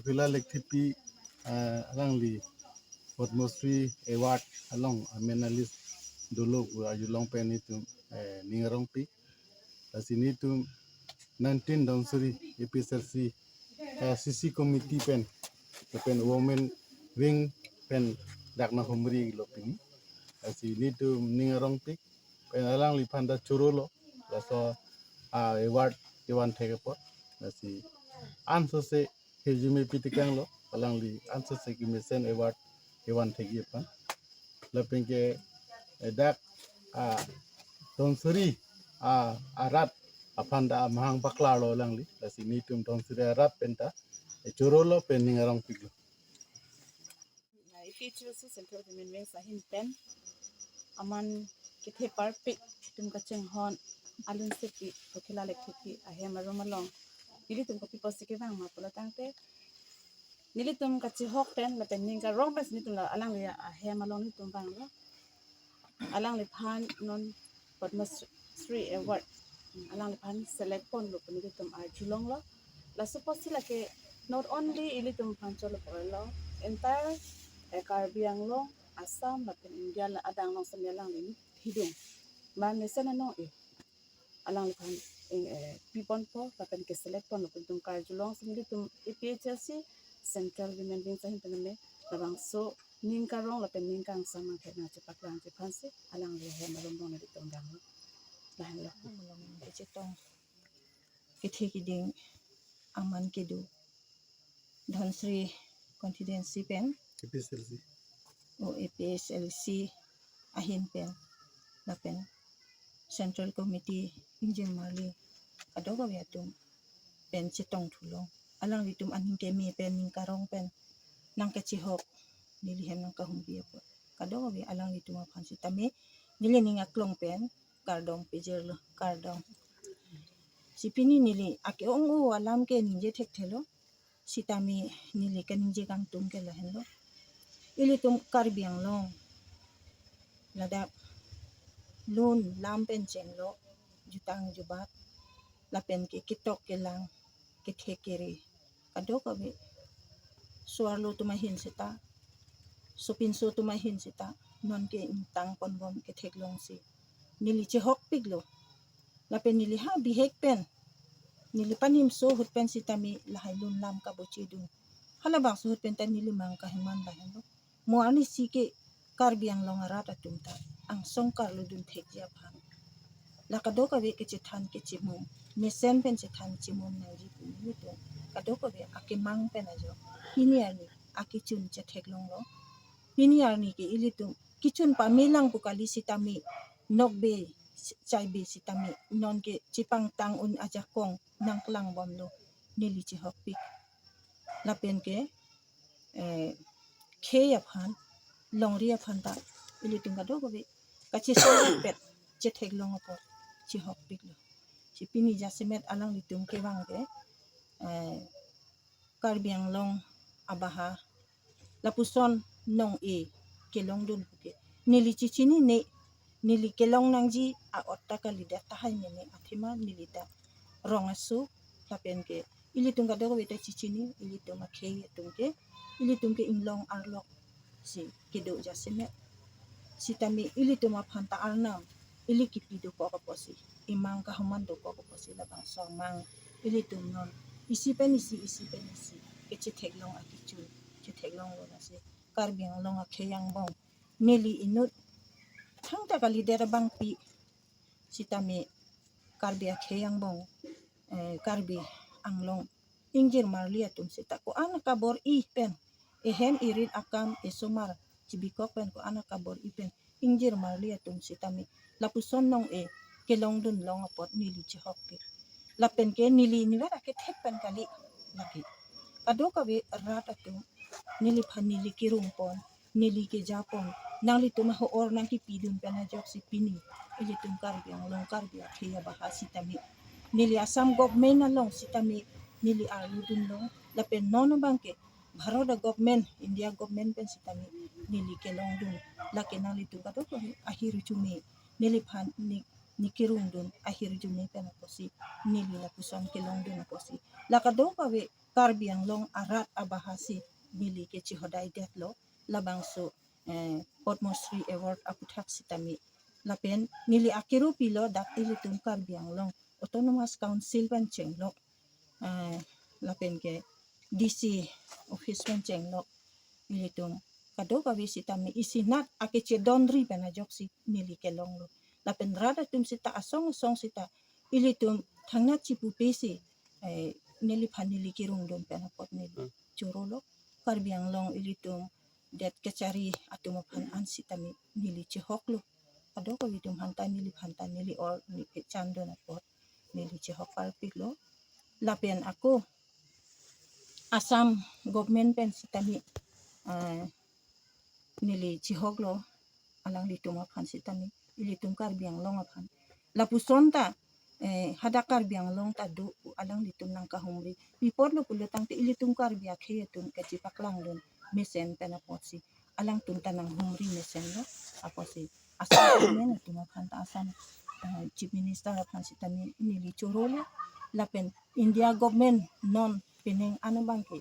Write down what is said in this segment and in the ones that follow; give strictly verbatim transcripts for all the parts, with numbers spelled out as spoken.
Promila Lekthepi, eh, alangli Padma Shri Award along, eh, finalist dolo pu arjulong pen nelitum, eh, ning arongpik. Lasi nelitum nineteen Dhansiri A P H L C, eh, C C committee pen, pen women wing pen dak nanghumrilo pini. Lasi nelitum ning arongpik pen alangliphan ta chorolo, laso, ah, award kevan thek apot. Lasi ansose hirjume pitekanglo, alangli ansose kemesen award kevan thekji aphan. Lapen ke, eh, dak, ah, Dhansiri, ah, arat aphan ta mahang paklarlo alangli. Lasi nelitum Dhansiri arat pen ta, eh, chorolo pen ning arongpiklo. A P H L C Central Women Wings ahin pen aman kethe parpik atum kachinghon alun sepi Promila Lekthepi ahem arum along nelitum kopi apotsi kevang ma pulo tangte, nelitum kachihok pen lapen ning karong pen nelitum la alangli ahem along nelitum vanglo. Alangliphan non Padma Shri Award, alangliphan select ponlo pu nelitum arjulonglo. Laso apotsi lake not only ilitum aphan cholo pu lo, entire, eh, Karbi Anglong, Assam lapen India la adang along semi alangli ni thidung. Ma mesen anong e alangliphan, eh, piponpo lapen keselect ponlo pu nelitum karjulongsi nelitum A P H L C Central Women Wings ahin pen me labangso ning karong lapen ning kangsam angthek nangchepaklangji aphansi alangli ahem arum along nelitum vanglo. Lahenlo. Kachetong kethe kiding aman kedo Dhansiri constituency pen, A P H L C. O A P H L C ahin pen lapen Central Committee ingjirmarli kadokave atum pen chetongthulo. Alanglitum aning keme pen ning karong pen nangkachihok neli hem nangkahumri apot kadokave alanglitum aphan sitame neli ning aklong pen kardom pejirlo, kardom. Si pini neli ake-ong-o alam ke ningje thekthelo, sitame neli kaningje kangtung ke lahenlo. Ilitum Karbi Anglong ladak lun lam pen chenglo, jutang jubat lapen ke ketok kelang, kethek kere, kadokave so-arlo atum ahin seta, sopinso atum ahin seta non ke ingtang ponbom ketheklongsi neli chihokpiklo. Lapen neli ha bihek pen, neli panimso ahut pen sitame lahai lun lam kabochedun. Halabangso ahut pen ta neli mang kaheman lahenlo. Mo arnisi ke Karbi Anglong arat atum ta angsong karludun thekji aphan la kadokave kechethan kechimum, mesen pen chethan chimum nangji pu nelitum kadokave akemang pen ajok pini arni akechun chetheklonglo. Pini arni ke ilitum kechun pamelang pu kali sitame nokbe chaibe sitame non ke chepangtang un ajakong nangklangbomlo, neli chihokpik. Lapen ke, eh, khei aphan, longri aphan ta ilitum kadokave kachesorapet chetheklong apot chihokpiklo. Si pini jasemet alanglitum kevang ke, eh, Karbi Anglong abaha lapuson nong-e kelongdun puke neli chechinine, neli kelong nangji a-ot ta kalidet tahai mene, athema neli ta rong aso lapen ke ilitum kadokave ta chechini, ilitum akhei atum ke, ilitum ke inglong arlok si kedo jasemet. Sitame ilitum aphan ta arnam ili kipi dokok apotsi, imang kahoman dokok apotsi labangso amang ilitum non isi pen isi, isi pen isi kechetheklong akechun chetheklonglo. Lasi Karbi Anglong akhei angbong neli inut thangta kalidet abangpi sitame Karbi akhei angbong, eh, Karbi Anglong ingjirmarli atum seta ko-an akabor-i pen, ehem erit akam esomar chibikok pen ko-an akabor-i pen ingjirmarli atum sitame lapuson nong-e kelongdun long apot neli chihokpik. Lapen ke neli niver akethek pen kali lake kadokave rat atum neliphan neli kerung pon, neli keja pon, nanglitum aho-or nangkipidun pen ajoksi pini ilitum Karbi Anglong Karbi akhei abaha sitame neli Assam government along sitame neli arludunlo, lapen non abangke Bharat a government, India government pen sitame neli kelongdun. Lake nanglitum kadokave ahirjume, neliphan ne, ne kerungdun ahirjume pen apotsi neli lapuson kelongdun apotsi la kadokave Karbi Anglong arat abahasi neli ke chihodai detlo, labangso eh, Padma Shri Award aputhak sitame. Lapen neli akero pilo dak ilitum Karbi Anglong Autonomous Council pen chenglok, eh, lapen ke D C office pen chenglok, ilitum kadokave sitame isinat akechedondri pen ajoksi neli kelonglo. Lapen rat atum sita asong asong sita ilitum thangnat chipupe si, eh, neliphan neli kerungdun pen apot neli Hmm. chorolo. Karbi Anglong ilitum det kachari atum aphan an sitame neli chehoklo. Kadokave atum aphanta neliphan ta neli or ne pechandun apot neli chehok parpiklo. Lapen ako Assam government pen sitame, eh, neli chehoklo alanglitum aphan sitame, ilitum Karbi Anglong aphan. Lapuson ta, eh, hadak Karbi Anglong ta do alanglitum nangkahumri. Pi apotlo pulo tangte ilitum Karbi akhei atum kachipaklangdun mesen pen apotsi alangtum ta nanghumri mesenlo apotsi Assam government atum aphan ta Assam, eh, Chief Minister aphan sitame neli chorolo lapen India government non penang ano abangke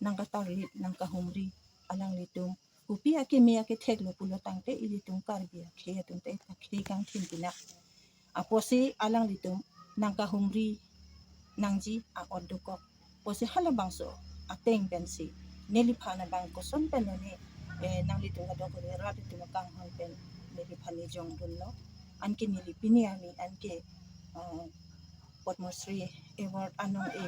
nangkatarlip nangkahumri alanglitum kopi akeme aketheklo pulo tangte ilitum Karbi akhei atum ta akhei kangthim pinak apotsi alanglitum nangkahumri nangji a-ot dokok. Apotsi halabangso ateng pensi neliphan abang koson pen noni, eh, nanglitum kadokave rat atum akanghon pen neliphan ejongdunlo. Anke neli pini arni anke, eh, Padma Shri Award anong-e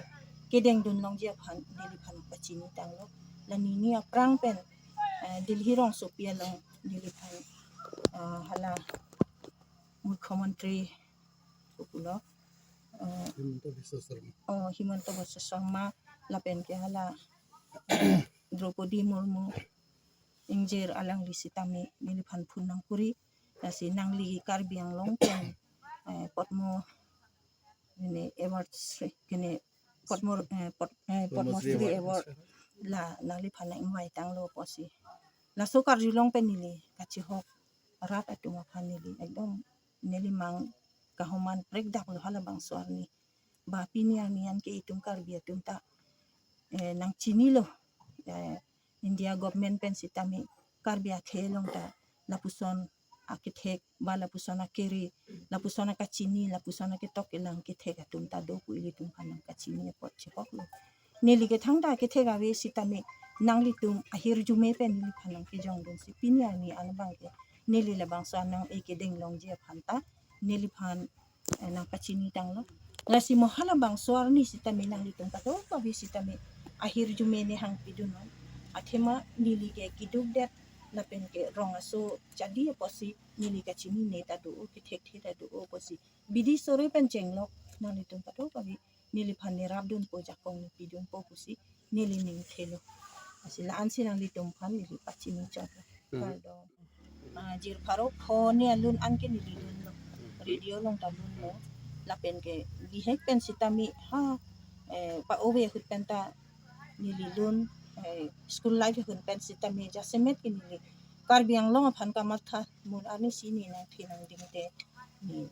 kedengdun longji aphan neliphan pachinitanglo. La nini aphrang pen, eh, Delhi rongsopi along neliphan, eh, hala Mukhyamantri kopulo, eh, Himanta Biswa Sarma. Oh, Himanta Biswa Sarma, lapen ke hala, eh, Draupadi Murmu ingjir alangli sitame neliphan phone nangkuri. Lasi nangli Karbi Anglong pen, eh, Padma, ini award Shri, ini Padma, eh, Pad-, eh, Padma Padma Shri Shri Award. Award la nangliphan nang-invite tanglo apotsi. Laso karjulong pen neli kachihok rat atum aphan neli ekdom neli mang kahoman prekdaklo halabangso arni. Ba pini arni anke itum Karbi atum ta, eh, nangchinilo, eh, India government pen sitame Karbi akhei along ta lapuson akethek ba lapuson akere, lapuson akachini, lapuson aketok kelang kethek atum ta do pu ilitum aphan nangkachini apot chihoklo. Neli ke thangta kethek ave sitame nanglitum ahirjume pen neliphan nangkejongdunsi pini arni an abangke neli labangso anong-e kedeng longji aphan ta neliphan, eh, nangpachinitanglo. Lasi mo halabangso arni sitame nanglitum kadokave sitame ahirjume ne hangpidunnon. Athema neli ke keduk det lapen ke rong aso jadi apotsi neli kachinine ta do-o, kethekthe ta do-o apotsi bidi sore pen chenglok nanglitum kadokave neliphan nerapdunpo, jakong nepidunpo pusi neli ning thelo. Lasi la-ansi nanglitum aphan neli pachini chotlo. Hmm. Kardom. Ah, jirpharo pho ni alun anke neli lunlo. Hmm. Radio along ta lunlo. Lapen ke bihek pen sitame ha, eh, pa-ove ahut pen ta neli lun, eh, school life ahut pen sitame jasemet ke neli Karbi Anglong aphan kamatha mun arnisi ne nangthe nangding te ne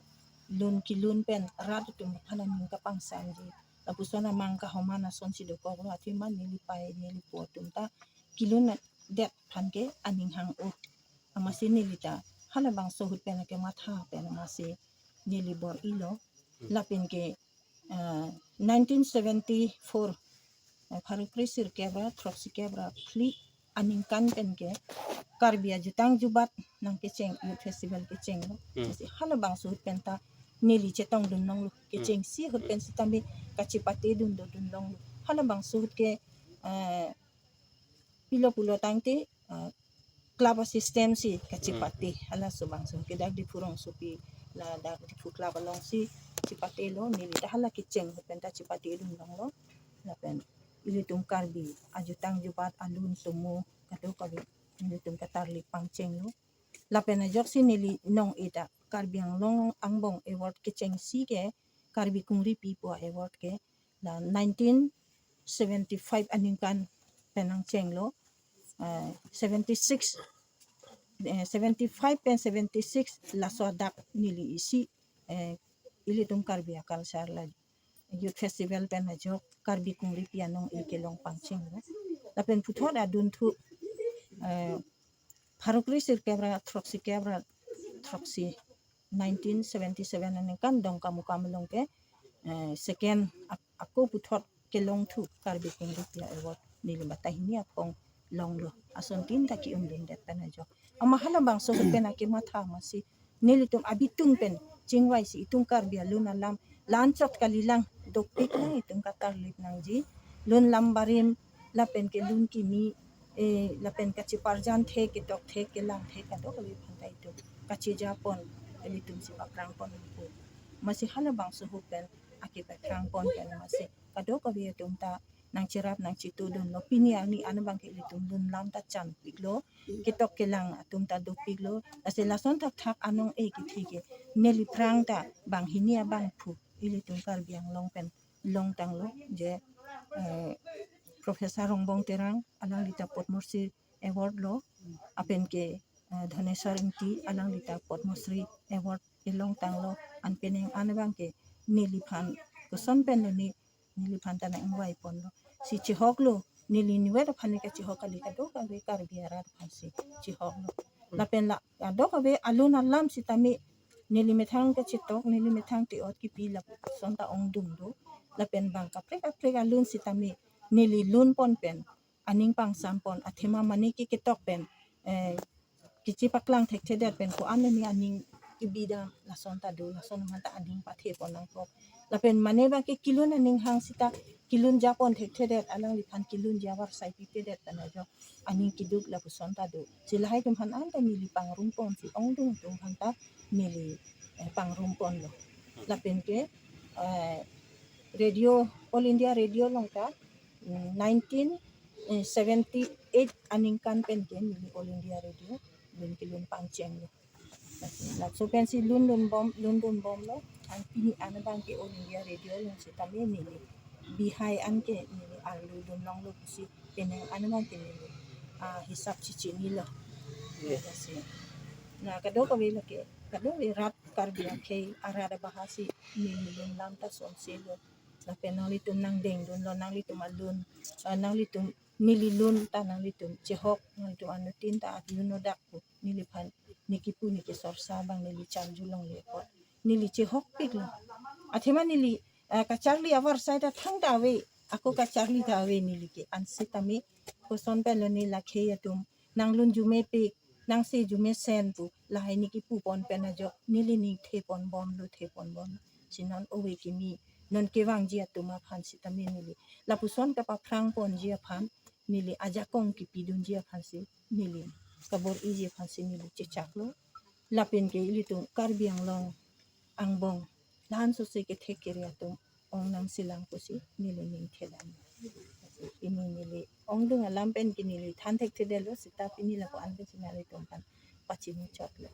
lun kelun pen rat atum aphan aning kapangsamji. Lapuson amang kahoman asonsi dokoklo, athema neli pei neli po atum ta kelun det aphan ke aning hang-o. Amatsi neli ta halabangso ahut pen kematha pen amatsi neli bor-ilo. Hmm. Lapen ke, ah, nineteen seventy-four, eh, pharo kre sirkep ra throksi kep ra phli aningkan pen ke Karbi ajutang jubat nangkecheng Youth Festival kechenglo. Hmm. Lasi halabangso ahut pen ta neli chetongdun longlo. Hmm. Kechengsi ahut pen sitame kachipatedun dodun longlo. Halabangso ahut ke, eh, pilo pulo tangte, eh, club a-system si kachipate. Hmm. Halaso bangso ke dak Diphu rongsopi ladak Diphu club alongsi chipatelo, neli ta hala kecheng ahut pen ta chipatedun longlo. Lapen ilitum Karbi ajutang jubat alun tomo kadokave ilitum katarlip pangchenglo. Lapen ajoksi neli nong-e ta Karbi Anglong angbong award kechengsi ke Karbi Kungri Pipo award ke la nineteen seventy-five aningkan pen nangchenglo, eh, seventy-six, eh, seventy-five pen seventy-six laso adak neli isi, eh, ilitum Karbi a-culture la Youth Festival pen ajok Karbi Kongripi anong-e kelong pangcheng lo. Lapen puthot adunthu, eh, pharo kre sirkep ra throksi kep ra throksi nineteen seventy seven aningkan Dongkamukam along ke, eh, second ak-, ako puthot kelongthu Karbi Kongripi award neli mata hini apong longlo. Ason tin ta ki-undundet pen ajok. Ama halabangso pen akematha masi nelitum abitung pen chingvaisi itum Karbi alun alam la-anchot kalilang, dopik lang itum katarlip nangji. Lun lam barim lapen ke lun kimi, eh, lapen kacheparjan thek, ketok thek, kelang thek kadokave aphan ta itum kachejapon, ilitum si paprangpon nangpo. Masi halabangso ahut pen akepaphrangpon pen masi kadokave atum ta nangcherap nangchetudunlo. Pini arni an abang ke ilitum lun lam ta chanpiklo, ketok kelang atum ta dopiklo. Lasi lason thakthak anong-e kethe ke neli phrang ta banghini abangphu ilitum Karbi Anglong pen longtanglo je, eh, Professor Rongbong Terang alangli ta Padma Shri Award lo, lapen ke, eh, Dhaneswar Ingti alangli ta Padma Shri Award kelongtanglo. An penang an abang ke neliphan koson pen lo ne, neliphan ta nang-ingvaiponlo. Si chehoklo, neli nivet aphan ne kachehok kali, kadokave Karbi arat aphan si chehoklo. Lapen la kadokave alun alam sitame neli methang kachetok, neli methang te-ot kipi lapuson ta ongdung do. Lapen bang kaprek kaprek alun sitame neli lunpon pen, aning pangsampon, athema mane ke ketok pen, eh, kachepaklang thekthedet pen ko-an ne aning kebidam lason ta do, lason aphan ta aning pathepon nangkok. Lapen mane abang ke kelun aning hang sita kelun japon thekthedet, alangliphan kelunji avarsai pipedet pen ajok aning keduk lapuson ta do. Si lahai atum aphan anta neli pangrumponsi ongdung atum aphan ta neli, eh, pangrumponlo. Lapen ke, eh, Radio, All India Radio along ta, mm, nineteen seventy eight aningkan pen ke neli All India Radio lun kelun pangchenglo. Laso pensi lun dunbom, lun dunbomlo. An pini an abang ke All India Radio along sitame neli bihai an ke neli arlu dunlonglo pusi penang an abang ke neli, ah, hisap chichinilo. Lasi na kadokave lake, kadokave rat Karbi akhei arat abahasi neli lun lam ta sonselo. Lapen nanglitum nangdengdunlo, nanglitum alun, ah, nanglitum neli lun ta nanglitum chehok, nanglitum anuttin ta alun odak pu neliphan ne kipu ne kesorsa abang neli charju longle apot neli chehokpiklo. Athema neli, ah, kacharli avarsai ta thangta ave, ako kacharli ta ave neli ke. An sitame koson pen lo ne la akhei atum nanglun jumepik, nangse jumesen pu lahai ne kipupon pen ajok neli ning theponbomlo, theponbomlo. Si non ove kimi, non kevangji atum aphan sitame neli lapuson kapaphrangponji aphan, neli ajakong kipidunji aphansi, neli kabor-iji aphansi neli chechaklo. Lapen ke ilitum Karbi Anglong angbong la-an sose kethek kere atum ong nangsilang pusi neli ning thedam. Pini neli ongdung alam pen ke neli than thekthedetlo sita pini lapu-an pensi nanglitum aphan pachini chotlo.